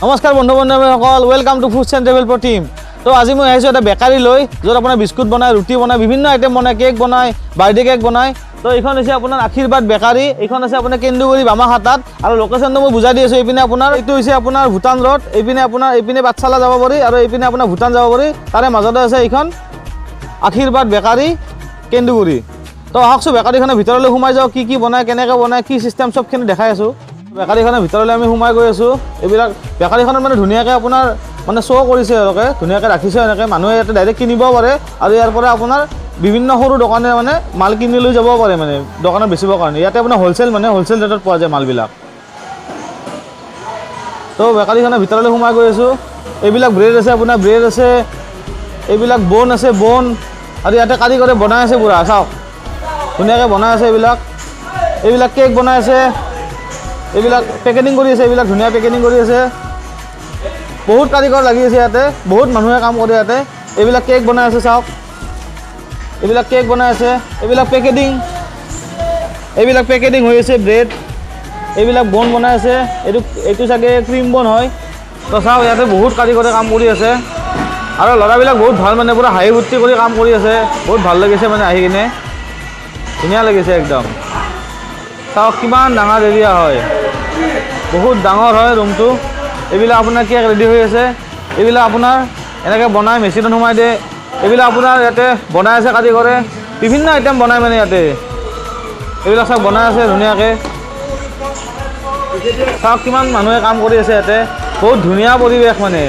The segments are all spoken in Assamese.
নমস্কাৰ বন্ধু বান্ধৱীসকল, welcome to Foods and Travel Pro team। তো আজি মই আহিছোঁ এটা বেকাৰী লৈ, য'ত আপোনাৰ বিস্কুট বনায়, ৰুটি বনায়, বিভিন্ন আইটেম বনায়, কেক বনায়, বাৰ্থডে কেক বনায়। তো এইখন হৈছে আপোনাৰ আশীৰ্বাদ বেকাৰী। এইখন আছে আপোনাৰ কেন্দুগুৰি বামাখাটাত। আৰু লোকেশ্যনটো মই বুজাই দি আছোঁ। এইপিনে আপোনাৰ এইটো হৈছে আপোনাৰ ভূটান ৰোড। এইপিনে আপোনাৰ এইপিনে পাঠশালা যাব পাৰি আৰু এইপিনে আপোনাৰ ভূটান যাব পাৰি। তাৰে মাজতে আছে এইখন আশীৰ্বাদ বেকাৰী, কেন্দুগুৰি। তো আহকচোন, বেকাৰীখনৰ ভিতৰলৈ সোমাই যাওঁ। কি কি বনায়, কেনেকৈ বনায়, কি চিষ্টেম, চবখিনি দেখাই আছোঁ। বেকাৰীখনৰ ভিতৰলৈ আমি সোমাই গৈ আছোঁ। এইবিলাক বেকাৰীখনত মানে ধুনীয়াকৈ আপোনাৰ মানে শ্ব' কৰিছে এওঁলোকে, ধুনীয়াকৈ ৰাখিছে। এনেকৈ মানুহে ইয়াতে ডাইৰেক্ট কিনিবও পাৰে আৰু ইয়াৰ পৰা আপোনাৰ বিভিন্ন সৰু দোকানে মানে মাল কিনি লৈ যাব পাৰে, মানে দোকানত বেচিবৰ কাৰণে। ইয়াতে আপোনাৰ হ'লচেল, মানে হ'লচেল ৰেটত পোৱা যায় মালবিলাক। তো বেকাৰীখনৰ ভিতৰলৈ সোমাই গৈ আছোঁ। এইবিলাক ব্ৰেড আছে আপোনাৰ, ব্ৰেড আছে, এইবিলাক বন আছে, বন। আৰু ইয়াতে কাৰিকৰে বনাই আছে পুৰা, চাওক, ধুনীয়াকৈ বনাই আছে এইবিলাক। এইবিলাক কেক বনাই আছে, এইবিলাক পেকেটিং কৰি আছে, এইবিলাক ধুনীয়া পেকেটিং কৰি আছে। বহুত কাৰিকৰ লাগি আছে ইয়াতে, বহুত মানুহে কাম কৰে ইয়াতে। এইবিলাক কেক বনাই আছে, চাওক, এইবিলাক কেক বনাই আছে। এইবিলাক পেকেটিং, এইবিলাক পেকেটিং হৈ আছে ব্ৰেড। এইবিলাক বন বনাই আছে। এইটো চাগে ক্ৰীম বন হয়। তো চাওক, ইয়াতে বহুত কাৰিকৰে কাম কৰি আছে আৰু ল'ৰাবিলাক বহুত ভাল, মানে পূৰা হাঁহি ফূৰ্তি কৰি কাম কৰি আছে। বহুত ভাল লাগিছে মানে আহি কিনে, ধুনীয়া লাগিছে একদম। চাওক, কিমান ডাঙৰ এৰিয়া হয়, বহুত ডাঙৰ হয় ৰুমটো। এইবিলাক আপোনাৰ কেক ৰেডি হৈ আছে। এইবিলাক আপোনাৰ এনেকৈ বনাই মেচিনত সোমাই দিয়ে। এইবিলাক আপোনাৰ ইয়াতে বনাই আছে কাৰিকৰে, বিভিন্ন আইটেম বনাই মানে ইয়াতে। এইবিলাক চাওক, বনাই আছে ধুনীয়াকৈ। চাওক, কিমান মানুহে কাম কৰি আছে ইয়াতে। বহুত ধুনীয়া পৰিৱেশ মানে।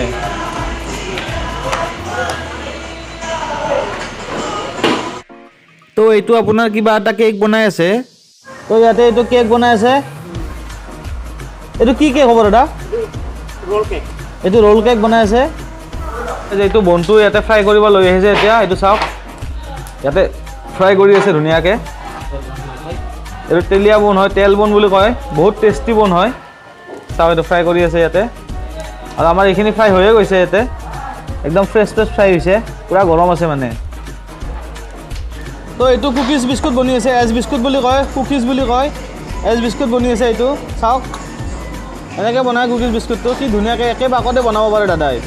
তো এইটো আপোনাৰ কিবা এটা কেক বনাই আছে। তো ইয়াতে এইটো কেক বনাই আছে। এইটো কি কেক হ'ব দাদা? Roll cake. এইটো ৰোল কেক বনাই আছে। এই যে এইটো বনটো ইয়াতে ফ্ৰাই কৰিব লৈ আহিছে এতিয়া। এইটো চাওক, ইয়াতে ফ্ৰাই কৰি আছে ধুনীয়াকৈ। এইটো তেলীয়া বন হয়, তেল বন বুলি কয়, বহুত টেষ্টি বন হয়। চাওক, এইটো ফ্ৰাই কৰি আছে ইয়াতে। আৰু আমাৰ এইখিনি ফ্ৰাই হৈয়ে গৈছে ইয়াতে, একদম ফ্ৰেছ ফ্ৰেছ ফ্ৰাই হৈছে, পূৰা গৰম আছে মানে। তো এইটো কুকিজ বিস্কুট বনি আছে, এজ বিস্কুট বুলি কয়, কুকিজ বুলি কয়, এজ বিস্কুট বনি আছে এইটো। চাওক, এনেকৈ বনায় কুকিজ বিস্কুটটো। কি ধুনীয়াকৈ একে বাকতে বনাব পাৰে দাদাই,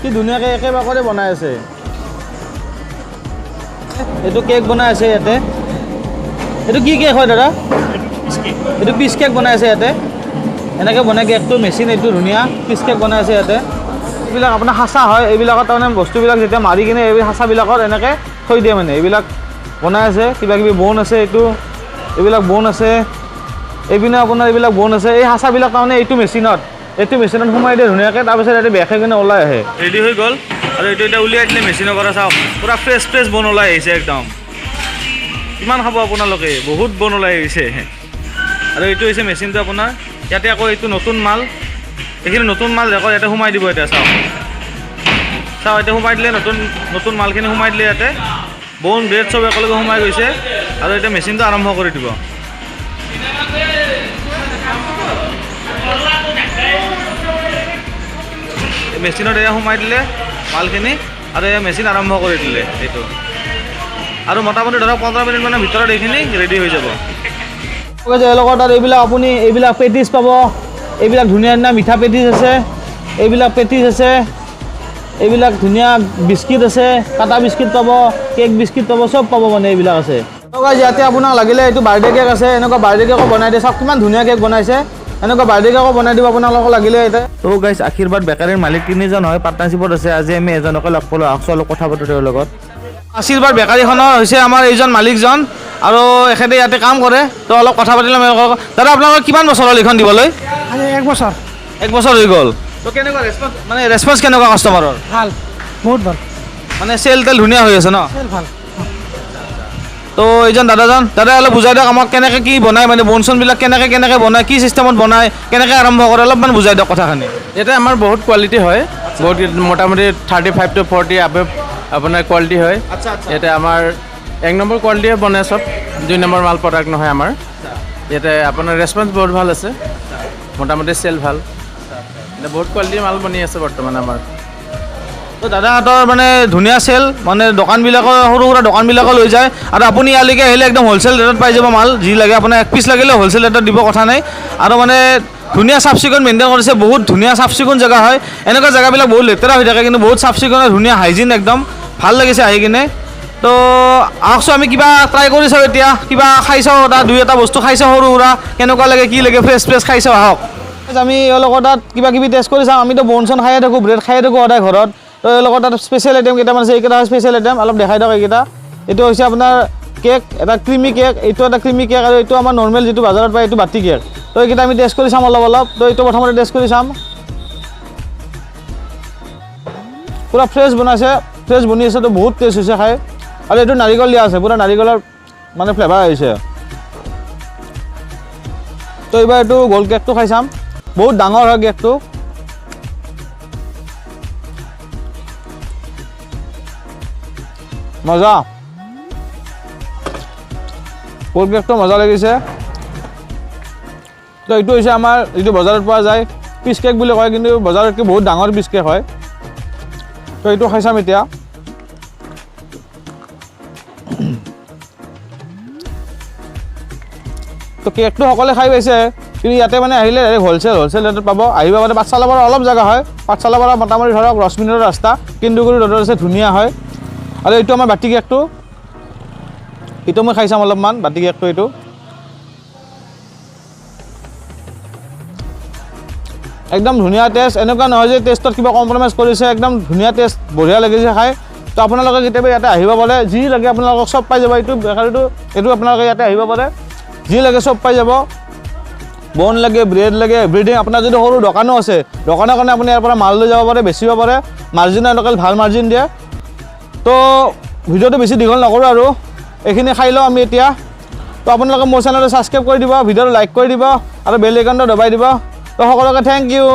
কি ধুনীয়াকৈ একে বাকতে বনাই আছে। এইটো কেক বনাই আছে ইয়াতে। এইটো কি কেক হয় দাদা? এইটো পিচ কেক বনাই আছে ইয়াতে। এনেকৈ বনাই কেকটো, মেচিন এইটো, ধুনীয়া পিচ কেক বনাই আছে ইয়াতে। এইবিলাক আপোনাৰ সাঁচা হয়, এইবিলাকত তাৰমানে বস্তুবিলাক যেতিয়া মাৰি কিনে এই সাঁচাবিলাকত এনেকৈ থৈ দিয়ে মানে। এইবিলাক বনাই আছে, কিবা কিবি বন আছে এইটো, এইবিলাক বন আছে। এইপিনে আপোনাৰ এইবিলাক বন আছে। এই সাঁচাবিলাক তাৰমানে এইটো মেচিনত সোমাই দিয়ে ধুনীয়াকৈ। তাৰপিছত ইয়াতে বেখে কিনে ওলাই আহে। ৰেডি হৈ গ'ল আৰু এইটো এতিয়া উলিয়াই দিলে মেচিনৰ পৰা। চাওক, পূৰা ফ্ৰেছ ফ্ৰেছ বন ওলাই আহিছে একদম। কিমান খাব আপোনালোকে, বহুত বন ওলাই আহিছে। আৰু এইটো হৈছে মেচিনটো আপোনাৰ। ইয়াতে আকৌ এইটো নতুন মাল, এইখিনি নতুন মাল আকৌ ইয়াতে সোমাই দিব এতিয়া। চাওক চাওক, এতিয়া সোমাই দিলে, নতুন নতুন মালখিনি সোমাই দিলে ইয়াতে। বন, ব্ৰেড চব একেলগে সোমাই গৈছে আৰু এতিয়া মেচিনটো আৰম্ভ কৰি দিব। এই মেচিনত এয়া সোমাই দিলে মালখিনি আৰু এয়া মেচিন আৰম্ভ কৰি দিলে এইটো। আৰু মোটামুটি ধৰক 15 মিনিট মানৰ ভিতৰত এইখিনি ৰেডি হৈ যাব। এওঁলোকৰ তাত এইবিলাক আপুনি এইবিলাক পেটিছ পাব। এইবিলাক ধুনীয়া ধুনীয়া মিঠা পেটিছ আছে, এইবিলাক পেটিছ আছে, এইবিলাক ধুনীয়া বিস্কিট আছে, কাটা বিস্কিট পাব, কেক বিস্কিট পাব, চব পাব মানে এইবিলাক আছে। তো guys, ইয়াতে আপোনাক লাগিলে এইটো বাৰ্থডে কেক আছে, এনেকুৱা বাৰ্থডে কেকো বনাই দিয়ে। চাওক, কিমান ধুনীয়া কেক বনাইছে। এনেকুৱা বাৰ্থডে কেকো বনাই দিব আপোনালোকক লাগিলে ইয়াতে। তো গাইজ, আশীৰ্বাদ বেকাৰীৰ মালিক তিনিজন হয়, পাৰ্টনাৰশ্বিপত আছে। আজি আমি এজনকে লগ পালোঁ। আহকচোন, অলপ কথা পাতোঁ তেওঁৰ লগত। আশীৰ্বাদ বেকাৰীখনৰ হৈছে আমাৰ এইজন মালিকজন আৰু এখেতে ইয়াতে কাম কৰে। তো অলপ কথা পাতি ল'ম এওঁলোকৰ লগত। দাদা, আপোনালোকৰ কিমান বছৰ হ'ল এইখন দিবলৈ? আজি এক বছৰ। এক বছৰ হৈ গ'ল। তো কেনেকুৱা ৰেচপন্স, মানে ৰেচপন্স কেনেকুৱা কাষ্টমাৰৰ? ভাল, বহুত ভাল। মানে চেল তেল ধুনীয়া হৈ আছে ন? চেল ভাল। তো এইজন দাদাজন, দাদা অলপ বুজাই দিয়ক আমাক কেনেকৈ কি বনায়, মানে বন চনবিলাক কেনেকৈ কেনেকৈ বনায়, কি চিষ্টেমত বনায়, কেনেকৈ আৰম্ভ কৰে, অলপমান বুজাই দিয়ক কথাখিনি। ইয়াতে আমাৰ বহুত কোৱালিটি হয়, বহুত মোটামুটি 35 to 40 above আপোনাৰ কোৱালিটি হয়। আচ্ছা আচ্ছা ইয়াতে আমাৰ এক নম্বৰ কোৱালিটিয়ে বনে চব, দুই নম্বৰ মাল প্ৰডাক্ট নহয় আমাৰ। ইয়াতে আপোনাৰ ৰেচপঞ্চ বহুত ভাল আছে, মোটামুটি চেল ভাল। ইয়াতে বহুত কোৱালিটিৰ মাল বনি আছে বৰ্তমান আমাৰ। তো দাদাহঁতৰ মানে ধুনীয়া চেল, মানে দোকানবিলাকৰ সৰু সুৰা দোকানবিলাকো লৈ যায় আৰু আপুনি ইয়ালৈকে আহিলে একদম হ'লচেল ৰেটত পাই যাব মাল। যি লাগে আপোনাৰ, এক পিচ লাগিলে হ'লচেল ৰেটত দিব, কথা নাই। আৰু মানে ধুনীয়া চাফ চিকুণ মেইনটেইন কৰিছে, বহুত ধুনীয়া চাফ চিকুণ জেগা হয়। এনেকুৱা জেগাবিলাক বহুত লেতেৰা হৈ থাকে, কিন্তু বহুত চাফ চিকুণ আৰু ধুনীয়া হাইজিন, একদম ভাল লাগিছে আহি কিনে। তো আহকচোন, আমি কিবা ট্ৰাই কৰি চাওঁ এতিয়া, কিবা খাই চাওঁ, এটা দুই এটা বস্তু খাই চাওঁ সৰু সুৰা, কেনেকুৱা লাগে কি লাগে, ফ্ৰেছ ফ্ৰেছ খাই চাওঁ আহক। আমি এওঁলোকৰ তাত কিবা কিবি টেষ্ট কৰি চাওঁ। আমিতো বন চন খায়ে থাকোঁ, ব্ৰেড খায়ে থাকোঁ সদায় ঘৰত। তো এওঁলোকৰ তাত স্পেচিয়েল আইটেম কেইটামান আছে, এইকেইটা স্পেচিয়েল আইটেম, অলপ দেখাই দিয়ক এইকেইটা। এইটো হৈছে আপোনাৰ কেক, এটা ক্ৰিমি কেক, এইটো এটা ক্ৰিমি কেক আৰু এইটো আমাৰ নৰ্মেল যিটো বজাৰত পায় এইটো বাতি কেক। তো এইকেইটা আমি টেষ্ট কৰি চাম অলপ অলপ। তো এইটো প্ৰথমতে টেষ্ট কৰি চাম। পূৰা ফ্ৰেছ বনাইছে, ফ্ৰেছ বনি আছে, তো বহুত টেষ্ট হৈছে খাই। আৰু এইটো নাৰিকল দিয়া আছে, পূৰা নাৰিকলৰ মানে ফ্লেভাৰ আহিছে। তো এইবাৰ এইটো গোল কেকটো খাই চাম। বহুত ডাঙৰ হয় কেকটো। মজা, গোল কেকটো মজা লাগিছে। তো এইটো হৈছে আমাৰ যিটো বজাৰত পোৱা যায় পিচ কেক বুলি কয়, কিন্তু বজাৰতকৈ বহুত ডাঙৰ পিচ কেক হয়। তো এইটো খাই চাম এতিয়া। তো কেকটো সকলোৱে খাই পাইছে, কিন্তু ইয়াতে মানে আহিলে ডাইৰেক্ট হ'লচেল ৰেটত পাব। আহিব পাৰে পাঠশালাৰ পৰা অলপ জেগা হয়, পাঠশালাৰ পৰা মোটামুটি ধৰক 10 মিনিটৰ ৰাস্তা, কেন্দুগুৰি ৰোডত আছে, ধুনীয়া হয়। আৰু এইটো আমাৰ বাতি কেকটো, এইটো মই খাই চাম অলপমান বাতি কেকটো। এইটো একদম ধুনীয়া টেষ্ট, এনেকুৱা নহয় যে টেষ্টত কিবা কম্প্ৰমাইজ কৰিছে, একদম ধুনীয়া টেষ্ট, বঢ়িয়া লাগিছে খাই। তো আপোনালোকে কেতিয়াবা ইয়াতে আহিব পাৰে, যি লাগে আপোনালোকক চব পাই যাব। এইটো বেকাৰীটো, এইটো আপোনালোকে ইয়াতে আহিব পাৰে, যি লাগে চব পাই যাব। বন লাগে, ব্ৰেড লাগে, এভৰিথিং। আপোনাৰ যদি সৰু দোকানো আছে, দোকানৰ কাৰণে আপুনি ইয়াৰ পৰা মাল লৈ যাব পাৰে, বেচিব পাৰে, মাৰ্জিন এওঁলোকে ভাল মাৰ্জিন দিয়ে। তো ভিডিঅ'টো বেছি দীঘল নকৰোঁ আৰু এইখিনি খাই লওঁ আমি এতিয়া। তো আপোনালোকে মোৰ চেনেলটো ছাবস্ক্ৰাইব কৰি দিব, ভিডিঅ'টো লাইক কৰি দিব আৰু বেল আইকনটো দবাই দিব। তো সকলোকে thank U.